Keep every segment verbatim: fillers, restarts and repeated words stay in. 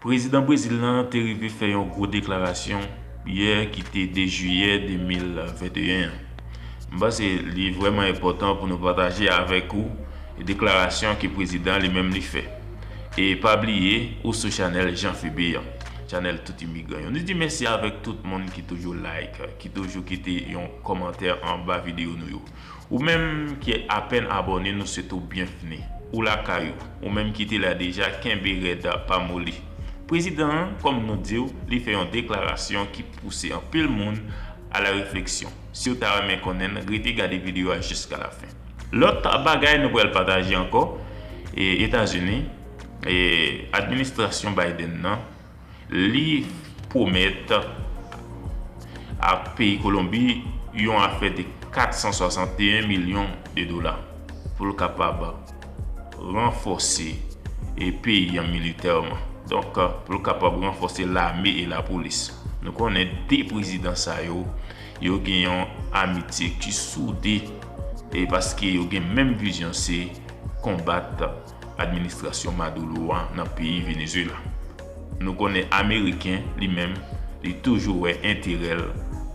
Prezidan Brezil lan te rive fè yon gwo deklarasyon yè ki te de jiyè de mil venteyen an. M panse li vrèman enpòtan pou nou pataje avèk ou deklarasyon ke prezidan li menm li fè. E pa bliye, ou sou chanèl Jean Phébé an, chanèl tout imigran yo. Nou di mèsi avèk tout moun ki toujou like, ki toujou kite yon kòmantè anba videyo nou yo. Ou menm ki apèn abòne, nou swete w byenvni. Ou lakay ou. Ou menm ki te la deja, kenbe rèd, pa moli. Prezidan an, kòm nou di w, li fè yon deklarasyon ki pouse anpil moun a la refleksyon. Si w ta renmen konnen l, rete gade videyo a jiska la fen. Lòt bagay nou pral pataje ankò, e Etazini, e administrasyon Biden nan, li pwomèt ak peyi Kolonbi yon afè de kat san swasanteyen milyon de dola pou l kapab ranfòse e peyi an militèman. Donk, pou l kapab ranfòse lame e lapolis. Nou konnen de prezidan sa yo, yo gen yon amitye ki soude e paske yo gen menm vizyon, se konbat administrasyon Maduro a nan peyi Venezuela. Nou konnen Ameriken, li menm, li toujou wè enterè l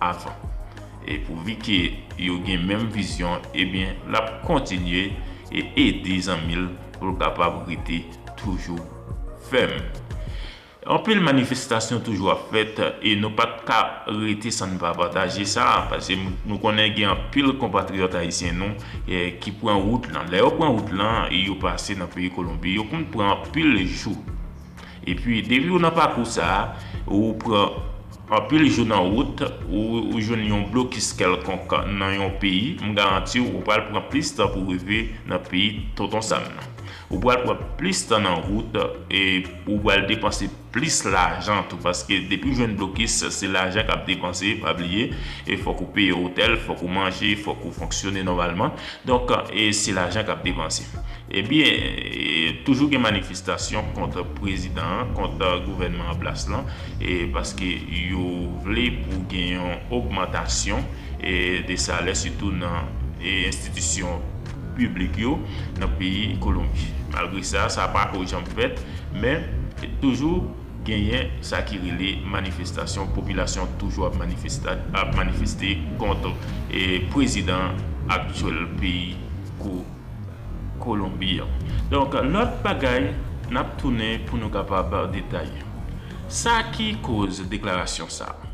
avan. E pouvi ke yo gen menm vizyon, ebyen, l ap kontinye e ede zanmi l pou l kapab rete toujou fèm. Anpil manifestasyon toujou ap fèt e nou pa t ka rete san n pa pataje sa, paske nou konnen gen anpil konpatriyòt ayisyen nou, e, ki pran wout lan. Lè yo pran wout lan, yo pase nan peyi Kolonbi, yo konn pran anpil jou. Epi, depi w nan pakou sa a, ou pran anpil jou nan wout, ou, ou jwenn yon blokis kèlkonk nan yon peyi, m garanti w, ou pral pran plis tan pou w rive nan peyi Tonton Sam nan. Ou pral pran plis tan nan wout e ou pral depanse plis lajan tou, paske depi w jwenn blokis, se lajan k ap depanse, pa bliye, e fòk ou peye otèl, fòk ou manje, fòk ou fonksyone nòmalman. Donk, e se lajan k ap depanse. Ebyen, e toujou gen manifestasyon kont prezidan an, kont gouvènman an plas lan, e paske yo vle pou gen yon ogmantasyon, e de salè, sitou nan, e enstitisyon piblik yo nan peyi Kolonbi. Malgre sa, sa pa ko janm fèt, men toujou genyen sa ki rele manifestasyon, popilasyon toujou ap manifesta-, ap manifeste kont, e, prezidan aktyèl peyi Ko-, Kolonbi an. Donk, lòt bagay, n ap tounen pou nou kapab detaye. Sa ki koz deklarasyon sa a?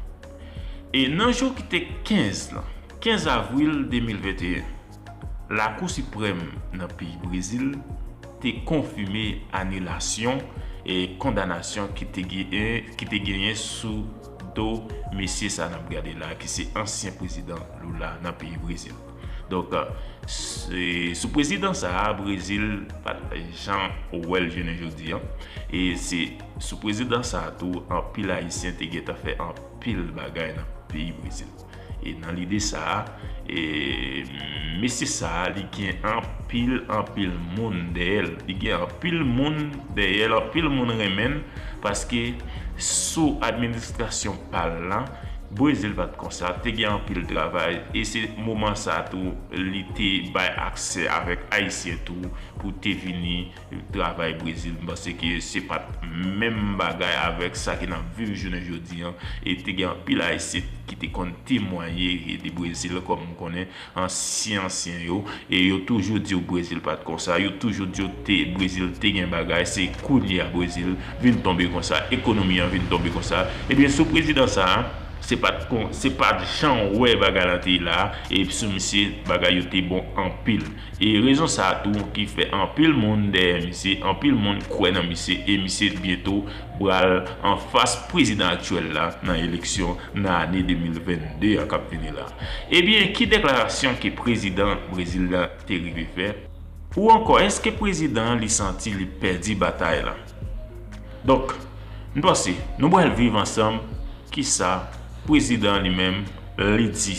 E nan jou ki te kenz lan, kenz avril de mil venteyen, Lakou Siprèm nan peyi Brezil te konfime anilasyon e kondanasyon ki te genyen, ki te genyen sou do mesye sa n ap gade la, ki se ansyen prezidan Lula nan peyi Brezil. Donk, se, sou prezidan sa a, Brezil pa t janm wè l jounen jodi an. E se sou prezidan sa a tou, anpil Ayisyen te gentan fè anpil bagay nan peyi Brezil. E nan lide sa a, e mesye sa a, li gen anpil, anpil moun dèyè l. Li gen anpil moun dèyè l, anpil moun renmen l, paske sou administrasyon pa l lan, Brezil pa t konsa, te gen anpil travay, e se moman sa a tou, li te bay aksè avèk Ayisyen tou pou te vini travay Brezil. M panse ke se pa t menm bagay avèk sa ke n ap viv jounen jodi an, e te gen anpil Ayisyen ki te konn temwaye de Brezil, kòm m konnen ansyen, ansyen yo, e yo toujou di w Brezil pa t konsa, yo toujou di w te, Brezil te gen bagay, se kounye a Brezil vin tonbe konsa, ekonomi an vin tonbe konsa. Ebyen, sou prezidan sa a, se pa t kon, se pa t jan w wè bagay lan te ye la, e sou misye, bagay yo te bon anpil. E rezon sa a tou ki fè anpil moun dèyè misye, anpil moun kwè nan misye, e misye byento pral anfas prezidan aktyèl la nan eleksyon nan ane de mil vennde a k ap vini la. Ebyen, ki deklarasyon ke prezidan Brezil la te rive fè? Ou ankò, èske prezidan an li santi li pèdi batay la? Donk, m panse nou pral viv ansanm kisa prezidan an li menm li di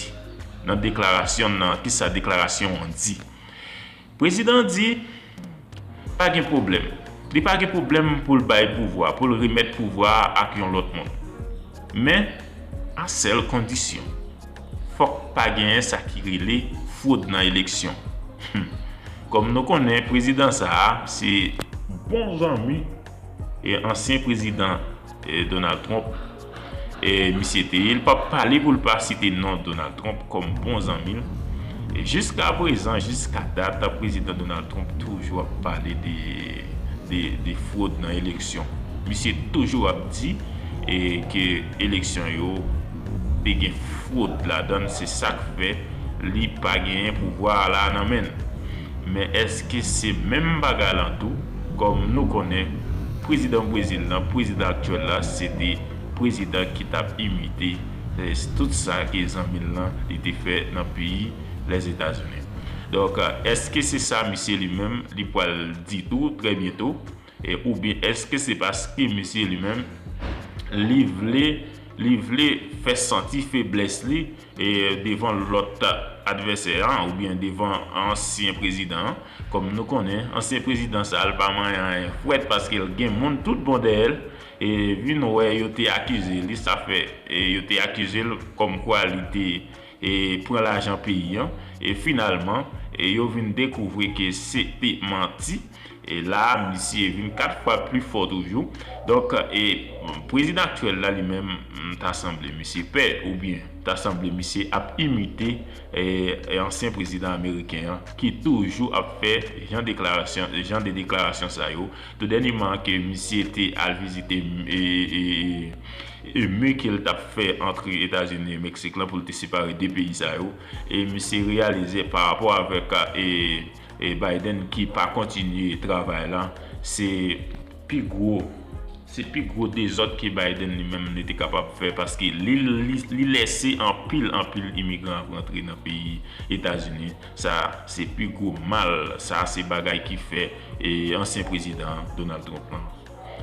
nan deklarasyon nan, kisa deklarasyon an di. Prezidan an di, pa gen pwoblèm. Li pa gen pwoblèm pou l bay pouvwa, pou l remèt pouvwa a ak yon lòt moun. Men, a sèl kondisyon, fòk pa genyen sa ki rele fwod nan eleksyon. Hmm. Kòm nou konnen, prezidan sa a se bon zanmi e ansyen prezidan e Donald Trump e misye te ye, li p ap pale pou l pa site non Donald Trump kòm bon zanmi l. E jiska prezan, jiska dat, prezidan Donald Trump toujou ap pale de, de, de fwod nan eleksyon. Misye toujou ap di e ke eleksyon yo te gen fwod ladan l, se sa k fè li pa genyen pouvwa a la nan men l. Men èske se menm bagay lan tou? Kòm nou konnen, prezidan Brezil lan, prezidan aktyèl la, se te prezidan ki t ap imite e tout sa ke zanmi l lan li te fè nan peyi Lèzetazini. Donk, èske se sa misye li menm li pral di tou trè byento? E oubyen èske se paske misye li menm li vle, li vle fè santi feblès li e devan lòt advèsè an oubyen devan ansyen prezidan an? Kòm nou konnen, ansyen prezidan sa a, li pa manyen anyen frèt paske l gen moun tout bon dèyè l. E vin wè yo te akize li, sa fè e yo te akize l kòmkwa li te e pran lajan peyi an. E finalman, e yo vin dekouvri ke se te manti. E la a, misye vin kat fwa pli fò toujou. Donk, e prezidan aktyèl la, li menm, m ta sanble misye pè, oubyen ta sanble misye ap imite e, e ansyen prezidan ameriken an, ki toujou ap fè jan deklarasyon, jan de deklarasyon sa yo. Tou dènyèman ke misye te al vizite e, e, e, e mi ke l t ap fè antre Etazini e Meksik lan pou l te separe de peyi sa yo. E misye reyalize pa rapò avèk e, e Biden ki pa kontinye travay la, se pi gwo, se pi gwo dezòd ke Biden li menm li te kapab fè, paske li, li, li lèse anpil, anpil imigran ap rantre nan peyi Etazini. Sa se pi gwo mal, sa se bagay ki fè e ansyen prezidan Donald Trump lan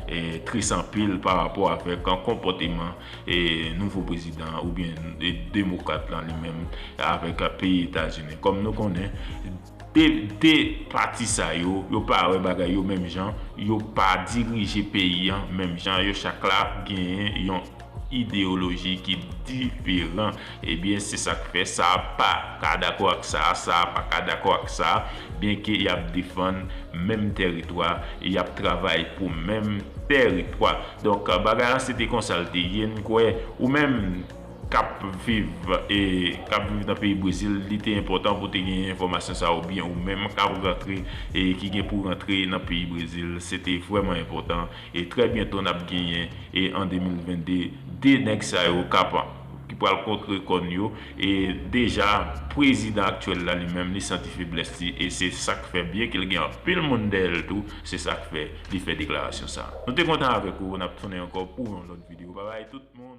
e tris anpil pa rapò avèk konpòteman e nouvo prezidan oubyen e demokrat lan li menm avèk peyi Etazini. Kòm nou konnen, de, de pati sa yo, yo pa wè bagay yo menm jan, yo pa dirije peyi an menm jan, yo chak la genyen yon ideyoloji ki diferan. Ebyen, se sa k fè sa a pa ka dakò ak sa a, sa a pa ka dakò ak sa a, byenke y ap defann menm tèritwa, y ap travay pou menm tèritwa. Donk, bagay la se te konsa l te ye, m kwè ou menm k ap viv e k ap viv nan peyi Brezil, li te enpòtan pou te genyen enfòmasyon sa a, oubyen ou menm k ap rantre e ki gen pou rantre nan peyi Brezil, se te vrèman enpòtan. E trè byento n ap genyen e an de mil vennde, de nèg sa yo k ap, ki pral kontre kòn yo. E deja, prezidan aktyèl la li menm, li santi feblès li, e se sa k fè, byenke l gen anpil moun dèyè l tou, se sa k fè li fè deklarasyon sa a. Nou te kontan avèk ou, n ap tounen ankò pou yon lòt videyo. Babay tout moun.